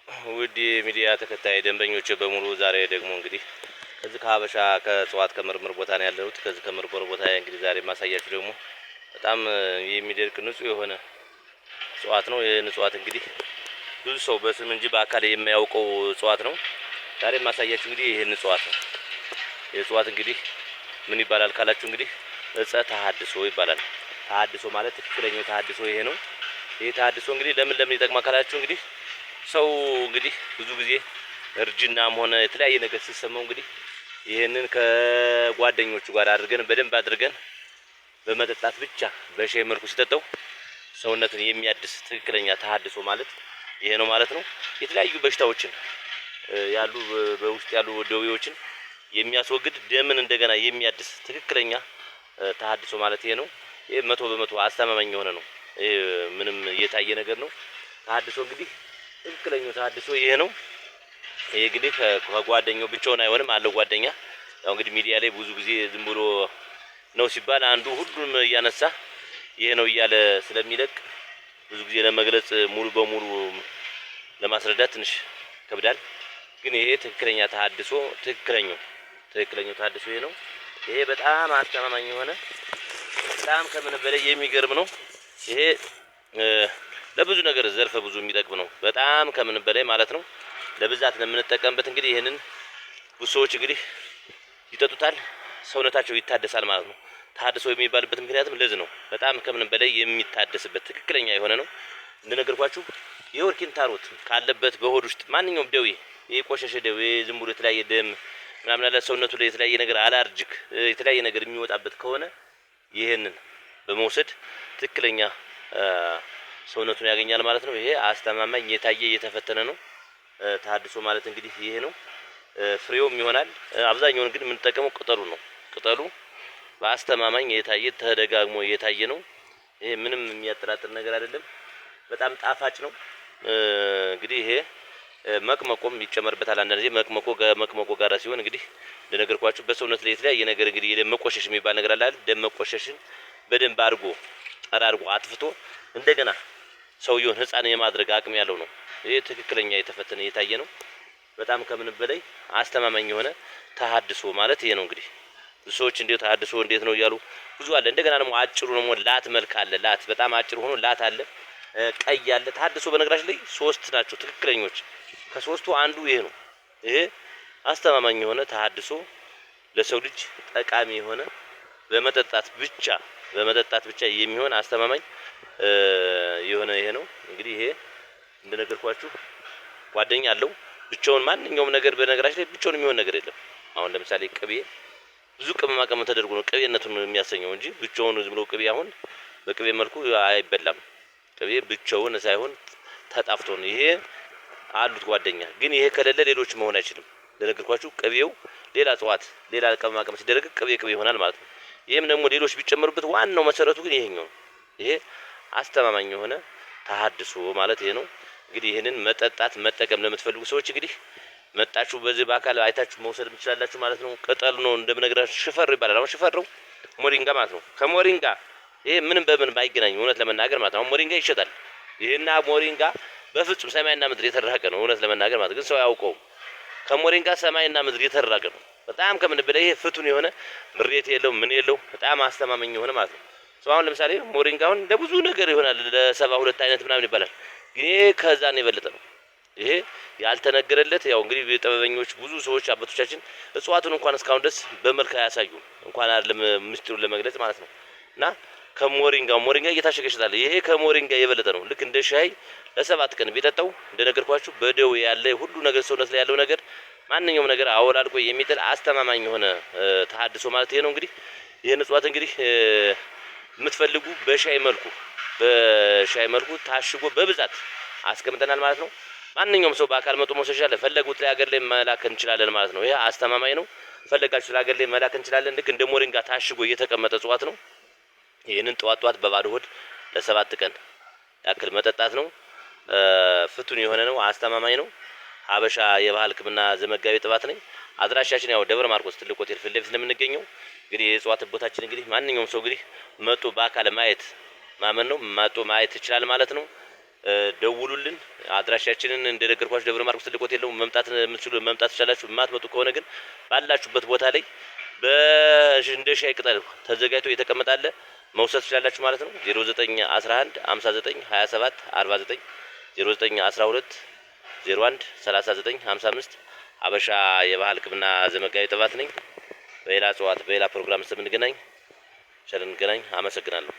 ውድ የሚዲያ ተከታይ ደንበኞች በሙሉ፣ ዛሬ ደግሞ እንግዲህ ከዚህ ከሀበሻ ከእጽዋት ከምርምር ቦታ ነው ያለሁት። ከዚህ ከምርምር ቦታ እንግዲህ ዛሬ የማሳያችሁ ደግሞ በጣም የሚደርቅ ንጹህ የሆነ እጽዋት ነው። ይህን እጽዋት እንግዲህ ብዙ ሰው በስም እንጂ በአካል የማያውቀው እጽዋት ነው። ዛሬ የማሳያችሁ እንግዲህ ይህን እጽዋት ነው። ይህ እጽዋት እንግዲህ ምን ይባላል ካላችሁ፣ እንግዲህ እጸ ተሐድሶ ይባላል። ተሐድሶ ማለት ትክክለኛው ተሐድሶ ይሄ ነው። ይህ ተሐድሶ እንግዲህ ለምን ለምን ይጠቅማል ካላችሁ፣ እንግዲህ ሰው እንግዲህ ብዙ ጊዜ እርጅናም ሆነ የተለያየ ነገር ሲሰማው እንግዲህ ይህንን ከጓደኞቹ ጋር አድርገን በደንብ አድርገን በመጠጣት ብቻ በሻይ መልኩ ሲጠጣው ሰውነትን የሚያድስ ትክክለኛ ተሐድሶ ማለት ይሄ ነው ማለት ነው። የተለያዩ በሽታዎችን ያሉ በውስጥ ያሉ ደዌዎችን የሚያስወግድ፣ ደምን እንደገና የሚያድስ ትክክለኛ ተሐድሶ ማለት ይሄ ነው። ይሄ 100% አስተማማኝ የሆነ ነው። ይሄ ምንም የታየ ነገር ነው። ተሐድሶ እንግዲህ ትክክለኛው ተሐድሶ ይሄ ነው። ይሄ እንግዲህ ከጓደኛው ብቻውን አይሆንም፣ አለው ጓደኛ። ያው እንግዲህ ሚዲያ ላይ ብዙ ጊዜ ዝም ብሎ ነው ሲባል አንዱ ሁሉንም እያነሳ ይሄ ነው እያለ ስለሚለቅ ብዙ ጊዜ ለመግለጽ፣ ሙሉ በሙሉ ለማስረዳት ትንሽ ከብዳል። ግን ይሄ ትክክለኛ ተሐድሶ፣ ትክክለኛው ተሐድሶ ይሄ ነው። ይሄ በጣም አስተማማኝ የሆነ፣ በጣም ከምን በላይ የሚገርም ነው። ይሄ ለብዙ ነገር ዘርፈ ብዙ የሚጠቅም ነው። በጣም ከምን በላይ ማለት ነው። ለብዛት ለምንጠቀምበት እንግዲህ ይህንን ብዙ ሰዎች እንግዲህ ይጠጡታል፣ ሰውነታቸው ይታደሳል ማለት ነው። ተሐድሶ የሚባልበት ምክንያትም ለዚህ ነው። በጣም ከምንም በላይ የሚታደስበት ትክክለኛ የሆነ ነው። እንደነገርኳችሁ የሆድ ኪንታሮት ካለበት፣ በሆድ ውስጥ ማንኛውም ደዌ፣ የቆሸሸ ደዌ፣ ዝም ብሎ የተለያየ ደም ምናምን ያለ፣ ሰውነቱ ላይ የተለያየ ነገር allergic የተለያየ ነገር የሚወጣበት ከሆነ ይህንን በመውሰድ ትክክለኛ ሰውነቱን ያገኛል ማለት ነው። ይሄ አስተማማኝ፣ የታየ፣ የተፈተነ ነው። ተሐድሶ ማለት እንግዲህ ይሄ ነው። ፍሬውም ይሆናል። አብዛኛውን ግን የምንጠቀመው ቅጠሉ ነው። ቅጠሉ በአስተማማኝ የታየ፣ ተደጋግሞ የታየ ነው። ይሄ ምንም የሚያጠራጥር ነገር አይደለም። በጣም ጣፋጭ ነው። እንግዲህ ይሄ መቅመቆም ይጨመርበታል። አንዳንድ ጊዜ መቅመቆ ከመቅመቆ ጋር ሲሆን እንግዲህ እንደነገርኳችሁ በሰውነት ላይ የተለያየ ነገር እንግዲህ የደም መቆሸሽ የሚባል ነገር አለ አይደል? ደም መቆሸሽን በደንብ አድርጎ ጠራርጎ አጥፍቶ እንደገና ሰውየውን ሕፃን የማድረግ አቅም ያለው ነው። ይሄ ትክክለኛ የተፈተነ፣ የታየ ነው። በጣም ከምን በላይ አስተማማኝ የሆነ ተሐድሶ ማለት ይሄ ነው። እንግዲህ ብዙ ሰዎች እንዴት ተሐድሶ እንዴት ነው እያሉ ብዙ አለ። እንደገና ደግሞ አጭሩ ደግሞ ላት መልክ አለ። ላት በጣም አጭር ሆኖ ላት አለ፣ ቀይ አለ። ተሐድሶ በነገራችን ላይ ሶስት ናቸው ትክክለኞች። ከሶስቱ አንዱ ይሄ ነው። ይሄ አስተማማኝ የሆነ ተሐድሶ፣ ለሰው ልጅ ጠቃሚ የሆነ፣ በመጠጣት ብቻ የሚሆን አስተማማኝ የሆነ ይሄ ነው። እንግዲህ ይሄ እንደነገርኳችሁ ጓደኛ አለው። ብቻውን ማንኛውም ነገር በነገራችን ላይ ብቻውን የሚሆን ነገር የለም። አሁን ለምሳሌ ቅቤ ብዙ ቅመማ ቅመም ተደርጎ ነው ቅቤነቱን የሚያሰኘው እንጂ ብቻውን ዝም ብሎ ቅቤ አሁን በቅቤ መልኩ አይበላም። ቅቤ ብቻውን ሳይሆን ተጣፍቶ ነው። ይሄ አሉት ጓደኛ፣ ግን ይሄ ከሌለ ሌሎች መሆን አይችልም። እንደነገርኳችሁ ቅቤው ሌላ እጽዋት፣ ሌላ ቅመማ ቅመም ሲደረግ ቅቤ ቅቤ ይሆናል ማለት ነው። ይሄም ደግሞ ሌሎች ቢጨመሩበት ዋናው መሰረቱ ግን ይሄኛው ነው። ይሄ አስተማማኝ የሆነ ተሐድሶ ማለት ይሄ ነው። እንግዲህ ይህንን መጠጣት መጠቀም ለምትፈልጉ ሰዎች እንግዲህ መጣችሁ በዚህ በአካል አይታችሁ መውሰድ ትችላላችሁ ማለት ነው። ቅጠሉ ነው እንደምነግራችሁ፣ ሽፈር ይባላል። አሁን ሽፈረው ሞሪንጋ ማለት ነው። ከሞሪንጋ ይሄ ምንም በምንም አይገናኝም፣ እውነት ለመናገር ማለት ነው። አሁን ሞሪንጋ ይሸጣል። ይሄና ሞሪንጋ በፍጹም ሰማይና ምድር የተራቀ ነው፣ እውነት ለመናገር ማለት ግን ሰው አያውቀውም። ከሞሪንጋ ሰማይና ምድር የተራቀ ነው። በጣም ከምን በላይ ይሄ ፍቱን የሆነ፣ ምሬት የለው፣ ምን የለው፣ በጣም አስተማማኝ የሆነ ማለት ነው። ሰው አሁን ለምሳሌ ሞሪንጋ አሁን ለብዙ ነገር ይሆናል፣ ለ72 አይነት ምናምን ይባላል። ግን ይሄ ከዛ ነው የበለጠ ነው። ይሄ ያልተነገረለት፣ ያው እንግዲህ ጥበበኞች ብዙ ሰዎች አባቶቻችን እጽዋቱን እንኳን እስካሁን ድረስ በመልክ አያሳዩም፣ እንኳን አይደለም ምስጢሩን ለመግለጽ ማለት ነው። እና ከሞሪንጋ፣ ሞሪንጋ እየታሸገ ይሸጣል። ይሄ ከሞሪንጋ የበለጠ ነው። ልክ እንደ ሻይ ለ7 ቀን ቢጠጣው እንደነገርኳችሁ በደዌ ያለ ሁሉ ነገር፣ ሰውነት ላይ ያለው ነገር፣ ማንኛውም ነገር አወላልቆ የሚጥል አስተማማኝ የሆነ ተሐድሶ ማለት ይሄ ነው። እንግዲህ ይህን እጽዋት እንግዲህ የምትፈልጉ በሻይ መልኩ ታሽጎ በብዛት አስቀምጠናል ማለት ነው። ማንኛውም ሰው በአካል መጥቶ መውሰድ ይችላል። ፈለጉት ላይ ሀገር ላይ መላክ እንችላለን ማለት ነው። ይሄ አስተማማኝ ነው። ፈለጋችሁ ለሀገር ላይ መላክ እንችላለን። ልክ እንደ ሞሪንጋ ታሽጎ እየተቀመጠ እጽዋት ነው። ይህንን ጠዋት ጠዋት በባዶ ሆድ ለ7 ቀን ያክል መጠጣት ነው። ፍቱን የሆነ ነው። አስተማማኝ ነው። ሀበሻ የባህል ሕክምና ዘመጋቢ ጥባት ነኝ። አድራሻችን ያው ደብረ ማርቆስ ትልቅ ሆቴል ፊት ለፊት ነው የምንገኘው። እንግዲህ የእጽዋት ቦታችን እንግዲህ ማንኛውም ሰው እንግዲህ መጥቶ በአካል ማየት ማመን ነው። መጥቶ ማየት ይችላል ማለት ነው። ደውሉልን። አድራሻችንን እንደነገርኳችሁ ደብረ ማርቆስ ትልቅ ሆቴል ነው። መምጣት የምትችሉ መምጣት ትችላላችሁ። የማትመጡ ከሆነ ግን ባላችሁበት ቦታ ላይ እንደ ሻይ ቅጠል ተዘጋጅቶ የተቀመጠ አለ፣ መውሰድ ትችላላችሁ ማለት ነው። 0911 59 27 49፣ 0912 01 39 55። ሀበሻ የባህል ሕክምና ዘመጋቢ ጥባት ነኝ። በሌላ እጽዋት በሌላ ፕሮግራም እስከምንገናኝ ቸር እንገናኝ። አመሰግናለሁ።